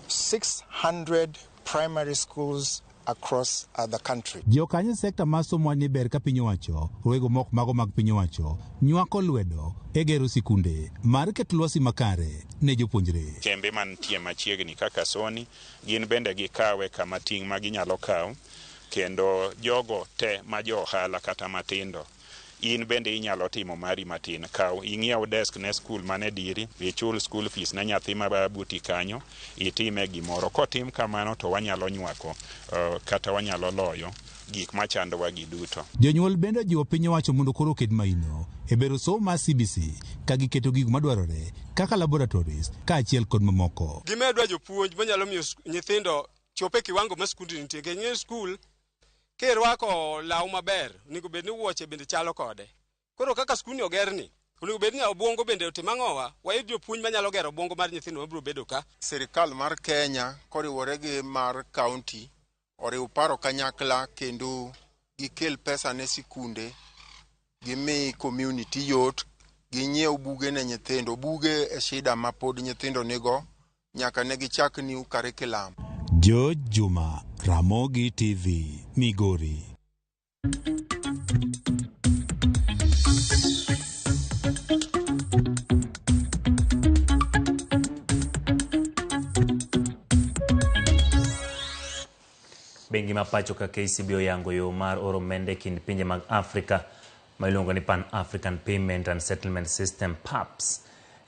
Speaker 18: 600 primary schools across the country.
Speaker 15: Jokanyo sekta mar somo ni ber ka piny owacho rowego mok mago mag piny owacho nywako lwedo e gero sikunde mar keto lwasi makare ne jopuonjre.
Speaker 20: Kembe mantie machiegni kaka Sony gin bende gikawe kama ting' ma ginyalo kawo, kendo jogo te ma jo ohala kata matindo in bende inyalo timo mari matin. Kaw ing'iew desk ne skul mane diri, ichul school fees ne nyathi ma buti kanyo, itime gimoro. Kotim kamano to wanyalo nywako kata wanyalo loyo gik machandowa gi duto.
Speaker 15: Jonyuol bende ojiwo piny owacho mondo koro oket maino e bero somo mar CBC ka giketo gigo madwarore kaka laboratories kaachiel kod mamoko.
Speaker 21: Gimedwa jopuonj manyalo miyo nyithindo chope e kiwango ma skundni nitie. Nikech skul kirwako law maber, onego bed ni wuoche bende chalo kode. Koro kaka skundni ogerni, onego bed ni obwongo bende otim ang'owa, wayud jopuonj manyalo gero obwongo mar nyithindo mabiro bedo ka.
Speaker 16: Sirikal mar Kenya koriwore gi mar county oriw paro kanyakla kendo gikel pesa ne sikunde, gimi community yot, ginyiew buge ne nyithindo. Buge e shida ma pod nyithindo nigo nyaka ne gichak new curriculum.
Speaker 15: George Juma, Ramogi TV, Migori.
Speaker 1: Bengi ma pacho ka KCB oyango yo mar oro omenda e kind pinje mag Afrika ma iluongo ni Pan African Payment and Settlement System PAPSS.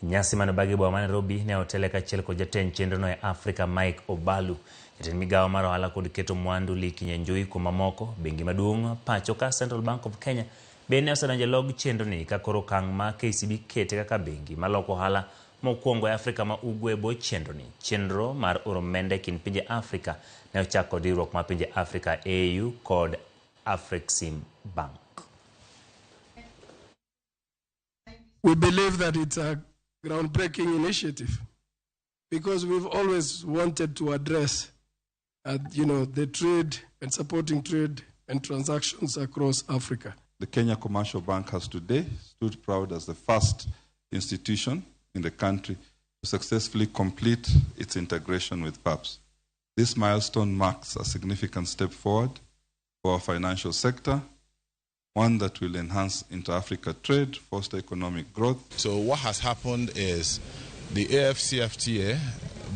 Speaker 1: Nyasi mane obagi e boma ma Nairobi ne otele kaachiel kod jatend chenrono e Afrika Mike Obalu. Jatend migawo mar ohala kod keto mwandu Lee Kinyanjui kuom mamoko, bengi maduong' pacho ka Central Bank of Kenya bende osedonjo e log chenroni ka koro okang' ma KCB kete kaka bengi maloko ohala mokwongo e Afrika ma Ugwe e bwo chenroni. Chenro mar oro omenda e kind pinje Afrika ne ochak kod riwruok mar pinje Afrika AU kod Afrexim Bank.
Speaker 3: We believe that it's a groundbreaking initiative because we've always wanted to address, the trade and supporting trade and transactions across Africa.
Speaker 4: The Kenya Commercial Bank has today stood proud as the first institution in the country to successfully complete its integration with PAPSS. This milestone marks a significant step forward for our financial sector, one that will enhance inter-Africa trade, foster economic growth.
Speaker 6: So what has happened is the AfCFTA,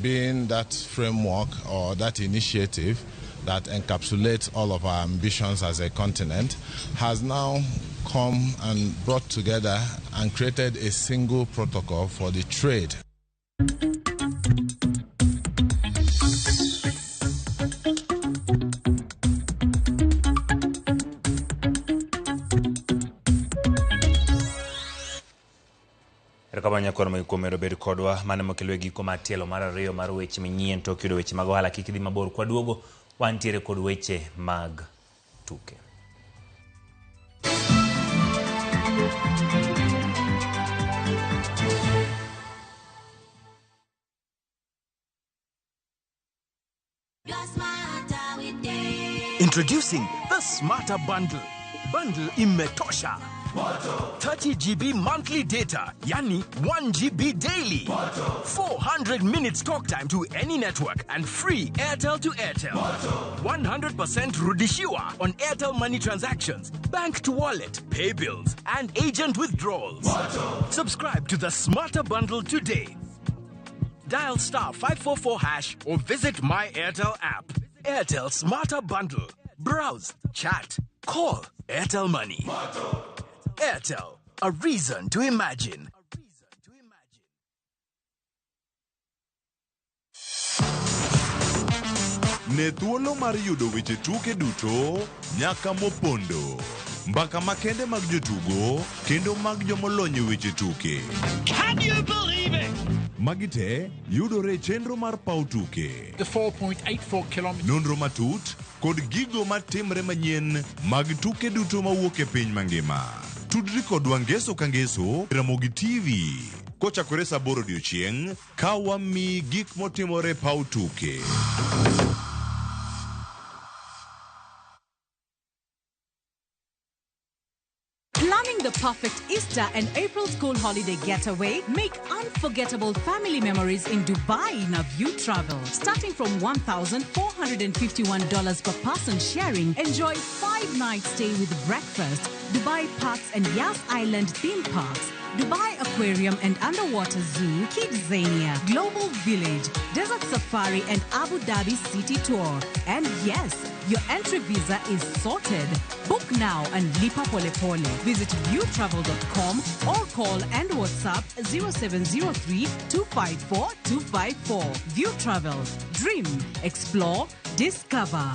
Speaker 6: being that framework or that initiative that encapsulates all of our ambitions as a continent, has now come and brought together and created a single protocol for the trade.
Speaker 1: Erokamano nyakwar Moi kuom medo bedo kodwa mane mokelo e giko mar tielo mar ariyo mar weche manyien tok yudo weche mag ohala kik idhi mabor kwaduogo wantiere kod weche mag tuke.
Speaker 8: Introducing the Smarter Bundle. Bundle imetosha. 30 GB monthly data, yani 1 GB daily. 400 minutes talk time to any network and free Airtel to Airtel. 100% rudishiwa on Airtel money transactions, bank to wallet, pay bills, and agent withdrawals. Subscribe to the Smarter Bundle today. Dial star 544 hash or visit my Airtel app. Airtel Smarter Bundle. Browse, chat, call Airtel Money. Airtel, a reason to imagine.
Speaker 28: Ne thuolo mar yudo weche tuke duto nyaka mopondo, mbaka makende mag jotugo kendo mag jomolony e weche tuke.
Speaker 12: Can you believe it?
Speaker 28: Magi te yudore e chenro mar paw tuke.
Speaker 12: The 4.84 kilometers.
Speaker 28: Nonro matut kod gigo matimre manyien mag tuke duto mawuok e piny mangima. Tudri kodwa ngeso ka ngeso Ramogi TV kochakore saa aboro odiochieng' ka wamiyi gik motimore e paw tuke.
Speaker 22: Planning the perfect Easter and April school holiday getaway? Make unforgettable family memories in Dubai in a View Travel. Starting from $1,451 per person sharing, enjoy 5-night stay with breakfast, Dubai Parks and Yas Island theme parks, Dubai Aquarium and Underwater Zoo, Kidzania, Global Village, Desert Safari and Abu Dhabi City Tour. And yes, your entry visa is sorted. Book now and lipa pole pole. Visit viewtravel.com or call and WhatsApp 0703 254 254. View Travel. Dream, explore, discover.